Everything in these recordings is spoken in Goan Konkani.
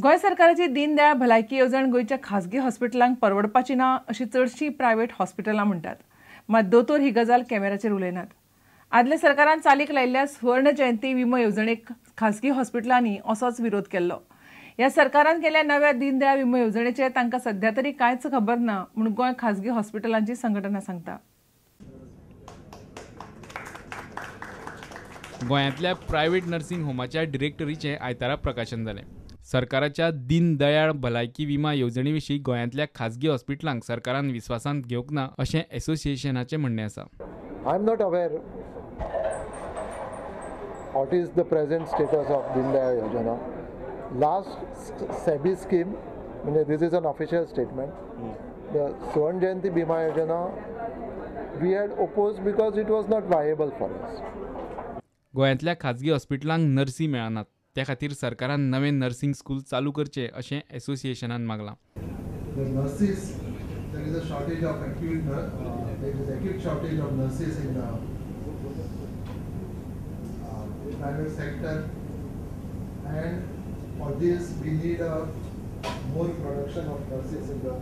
गोंय सरकाराची दीनदयाळ भलायकी येवजण गोंयच्या खासगी हॉस्पिटलांक परवडपाची ना अशी चडशीं प्रायव्हेट हॉस्पिटलां म्हणटात, मात दोतोर ही गजाल कॅमेराचेर उलयनात। आदल्या सरकारान चालीक लायिल्ल्या सुवर्ण जयंती विमो येवजणेक खासगी हॉस्पिटलांनी असोच विरोध केल्लो। ह्या सरकारान केल्ल्या नव्या दीनदयाळ विमो येवजणेचें तांकां सध्या तरी कांयच खबर ना म्हूण गोंय खासगी हॉस्पिटलांची संघटना सांगता। गोंयांतल्या प्रायव्हेट नर्सिंग होमाच्या डिरेक्टरीचें आयतारा प्रकाशन जालें। सरकाराच्या दीनदयाळ भलायकी विमा येवजणे विशीं गोंयांतल्या खासगी हॉस्पिटलांक सरकारान विस्वासांत घेवंक ना अशें एसोसिएशनाचें म्हणणें आसा। I am not aware what is the present status of Deendayal Yojana. Last SEBI scheme, म्हणजे this is an official statement, the Suvarna Jayanti Bima Yojana we had oppose because it was not viable for us. गोंयांतल्या खाजगी हॉस्पिटलांक नर्सी मेळनात, त्या खातीर सरकारान नवें नर्सिंग स्कूल चालू करचें अशें एसोसिएशनान मागलां। The nurses, there is a shortage of acute, there is acute shortage of nurses in the private sector, and for this we need a more production of nurses in the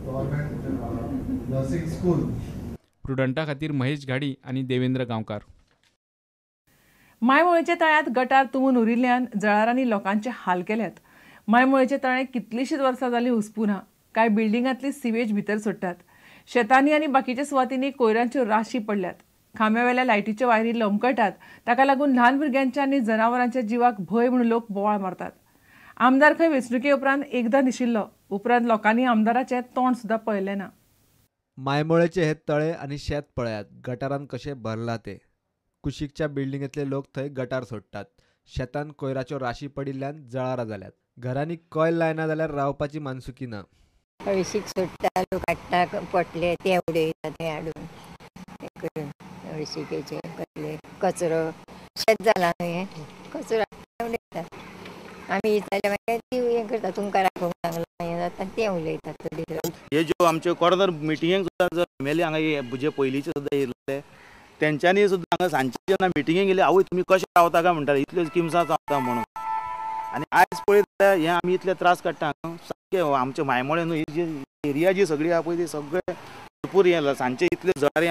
government nursing school. प्रुडंटा खातीर महेश घाडी आनी देवेंद्र गांवकार। मायमोळेच्या तळ्यांत गटार तुंबून उरिल्ल्यान जळारांनी लोकांचे हाल केल्यात। मायमोळेचे तळें कितलींशींच वर्सां जालीं हुसपूना। कांय बिल्डिंगांतली सिवेज भितर सोडटात। शेतांनी आनी बाकीच्या सुवातींनी कोयरांच्यो राशी पडल्यात। खांब्यावेल्या लायटीच्यो वायरी लोंबकळटात, ताका लागून ल्हान भुरग्यांच्या आनी जनावरांच्या जिवाक भंय म्हूण लोक बोवाळ मारतात। आमदार खंय वेंचणुके उपरांत एकदां दिशिल्लो, उपरांत लोकांनी आमदाराचें तोंड सुद्दां पळयलें ना। मायमोळेचे हे तळे आनी शेत पळयात, गटारान कशें भरलां तें। कुशीकच्या बिल्डिंगेंतले लोक थंय गटार सोडटात। शेतान कोयराच्यो राशी पडिल्ल्यान जळारां जाल्यात। घरांनी कॉयल लायना जाल्यार रावपाची मानसुकी ना। हळशीक सोडटा, लोक हाडटा पोटले ते उडयता, ते हाडून हें करून हळशिकेचे कसले कचरो शेत जाला न्हू, हें कचरो हाडटा उडयता। आमी विचारल्यार मागीर ती हें करता, तुमकां राखूंक सांगलां हें जाता तें उलयतात थोडी। हे ज्यो आमच्यो कॉर्नर मिटिंगेक सुद्दां जर एम एल ए हांगा जे पयलींचे सुद्दां येयल्ले तेंच्यांनी सुद्दां हांगा सांजचे जेन्ना मिटिंगेक गेले, आवय तुमी कशें रावता काय म्हणटाले, इतल्यो स्किम्सां रावता म्हणून। आनी आयज पळयत जाल्यार हे आमी इतले त्रास काडटा सामके आमचे मायमोळे न्हू, ही जी एरिया जी सगळी आहा पळय ती सगळे भरपूर हें सांजचे इतले जळारी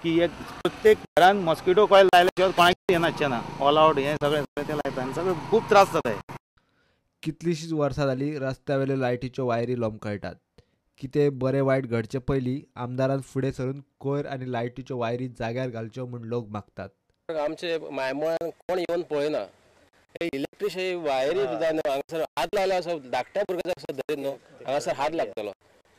की एक प्रत्येक घरान मॉस्किटो कॉयल लायल्या शिवाय कोणाक येनाचें ना, ऑल आवट हें सगळें सगळें तें लायता आनी सगळें खूब त्रास जाता। कितलींशींच वर्सां जालीं रस्त्यावेल्यो लायटीच्यो वायरी लोंबकळटात। कितें बरें वायट घडचे पयलीं आमदारान फुडें सरून कोयर आनी लायटीच्यो वायरी जाग्यार घालच्यो म्हूण लोक मागतात। आमचे मायमोळ्यान कोण येवन पळयना, हे इलेक्ट्रिक वायरी सुद्दां हांगासर हात लायलो असो धाकट्या भुरग्याचो असो धरीत न्हू, हांगासर हात लागतलो,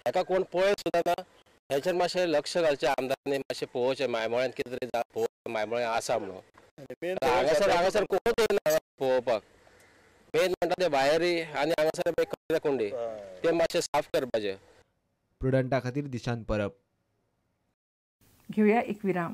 हेका कोण पळयत सुद्दां ना। हेचेर मातशें लक्ष घालचें आमदारांनी, मातशें पळोवचें मायमोळ्यान कितें तरी मायमोळ्यान आसा म्हणून। हांगासर हांगासर कोणूच येना पळोवपाक। मेन म्हणटा ते वायरी आनी हांगासर कचऱ्या कुंडी ते मातशें साफ करपाचें। प्रुडंटा खातीर दिशांत परब। घेवया एक विराम।